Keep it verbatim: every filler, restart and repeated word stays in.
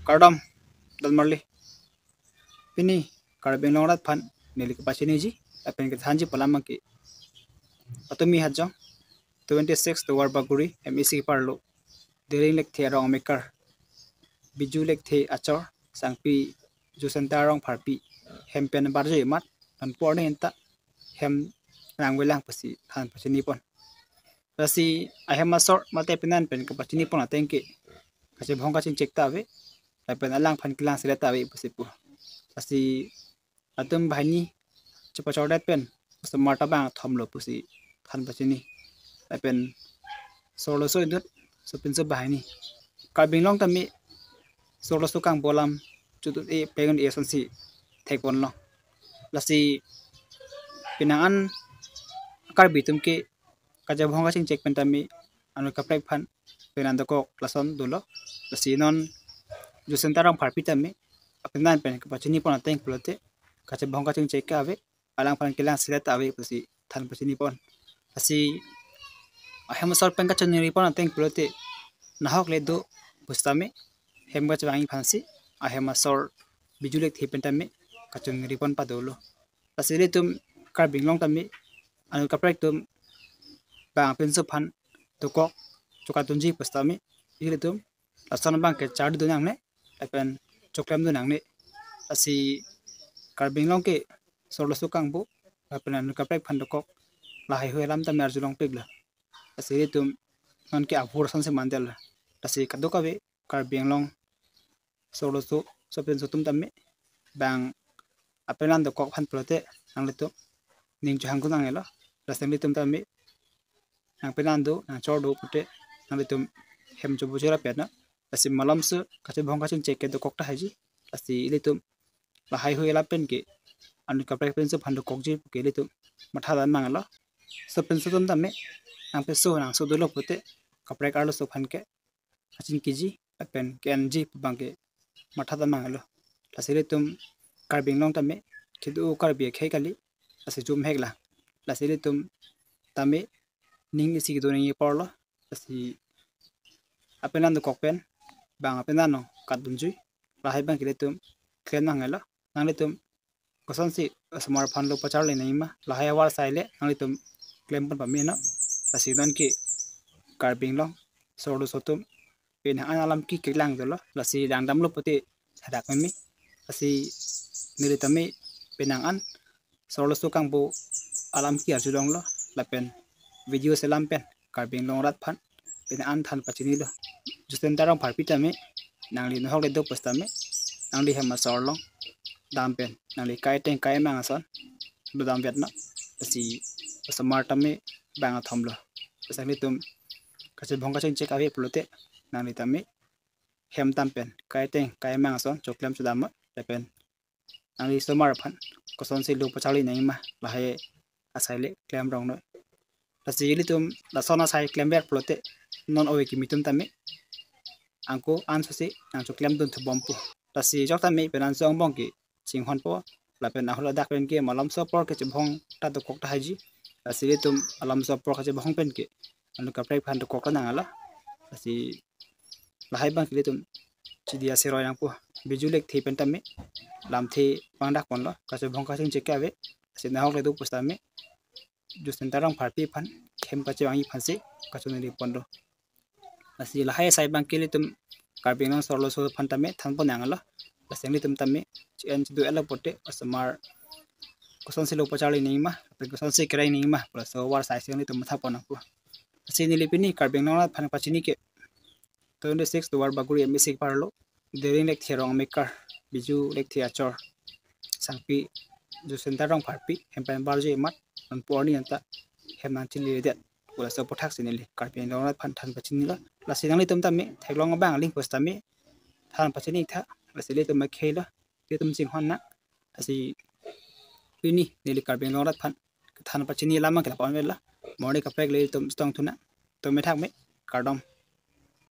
Kardom, Dalmarli. Pini Karbi Anglong arat aphan neli kepachiniji lapen kethanji pu alam abangke, patumi hajong twenty six Duarbagori M A C keparlo Dering Lekthe arong amekar, Biju Lekthe achor, sangpi Jusenta Rongpharpi, hem pen barjo emat, non porni anta hem nangvelang pusi than pachini pon. Lasi ahem asor mate penan pen kepachini pon ateng ke kachebhong kachingchek ta ave, lapen alang aphan kelang selet ta ave pusi pu. Lasi latum banghini chepachordet pen osomar ta bang thomlo pusi than pachini. Lapen sorloso inut, sopinso banghini. Karbi Anglong tame sorloso kangbo alam chutut e pengun e asonsi thekponlo. Lasi penang an Karbi atum ke kachebhong kachingchek pen tame anut kaprek aphan penan dokok lason dolo. Lasi non Jusenta Rongpharpi tame apenan pen kepachini pon ateng pulote kachebhong kachingchek ke ave, alang aphan kelang selet ta ave pusi than pachini pon. Lasi ahem asor pen kachiningri pon ateng pulote nahok le do pusitame hem kachevangji aphansi ahem asor Biju Lekthe pen tame kachiningri pon padolo. Lasi ilitum Karbi Anglong tame anut kaprek atum bang apinso aphan dokok chokadunji pusitame ilitum lason abangke charli dun nangne lapen choklem dun nangne. Lasi Karbi Anglong ke sorloso kangbo lapen anut kaprek aphan dokok lahaihui alam tame arjulongpiklo. Lasi ilitum non ke abhur asonsi mandetlo. Lasi kadokave Karbi Anglong sorloso sopinso atum tame bang apenan dokok aphan pulote nanglitum ning chohang kun nanglo. Lasi nanglitum tame nangpenan do, nangchor do pute nanglitum hem chobu chora pet na. Lasi malomso kachebhong kachingchek ke dokok tahaiji. Lasi ilitum lahaihui alam pen ke anut kaprek apinso aphan dokokji pu ke ilitum matha dam nanglo. Sopinso atum tame nangpeso nangso dolo pute kaprek arloso aphan ke kachingkiji lapen ke-enji pu abangke matha dam nanglo. Lasi ilitum Karbi Anglong tame kedo Karbi akhei kali, lasi jumhek la. Lasi ilitum tame ning isi kedo nangji aporlo. Lasi apenan dokok pen bang apenan no katdunjui, lahai abangke ilitum klem nanglo. Nanglitum kosonsi osomar aphan lo pacharli nangjima, lahai avar asai le nanglitum klem pon pame non. Lasi non ke Karbi Anglong sorloso atum penang an alam ke kelang dolo. Lasi langdamlo pute hadak meme. Lasi neli tame penang an sorloso kangbo alam ke arjulonglo lapen video selam pen Karbi Anglong arat aphan penang an than pachinilo. Jusenta Rongpharpi tame nangli nahok le do pusitame nangli hem asor along dam pen nangli kai ateng kai amang ason dodam vet non. Lasi osomar tame bang athomlo. Lasi nanglitum kachebhong kachingchek ave pulote nangli tame hem dam pen kai ateng kai amang ason choklem chodam non lapen nangli osomar aphan kosonsi lo pacharli nangjima, lahai asai le klem rong noi. Lasi ilitum lason asai klemver pulote non ove kimi atum tame angko ansosi nangchoklem dun thubom pu. Lasi chok tame penanso angbong ke chinghonpo lapen ahut ladak pen ke malomso apor kachebhong ta dokok tahaiji. Lasi ilitum malomso apor kachebhong pen ke anut kaprek aphan dokok ta nanglo. Lasi lahai abangke ilitum chidi aseroi nangpo. Biju Lekthe pen tame lamthe pangdak ponlo, kachebhong kachingchek ke ave. Lasi nahok le do pusitame Jusenta Rongpharpi aphan hem kachevangji aphansi kachiningri ponlo. Lasi lahai asai abangke ilitum Karbi Anglong sorloso aphan tame than pon nanglo. Lasi nanglitum tame chi-en chido-etlo pute osomar kosonsi lo pacharli nangjima lapen kosonsi kereng nangjima pu laso avar asai si nanglitum matha pon nangpo. Lasi neli pini Karbi Anglong arat aphan pachini ke twenty six Duarbagori M A C keparlo Dering Lekthe arong amekar, Biju Lekthe achor, sangpi Jusenta Rongpharpi hem pen barjo emat, non porni anta hem nangchilidet pu laso aputhak si neli Karbi Anglong arat aphan than pachinilo. Lasi nanglitum tame theklong abang aling pusitame than pachini tha. Lasi ilitum akheilo, ilitum chinghon nang. Lasi pini neli Karbi Anglong arat aphan than pachini alam ke lapu-an avelo. Mo arni kaprek le ilitum chetong thu nang. Tumi thak me, kardom.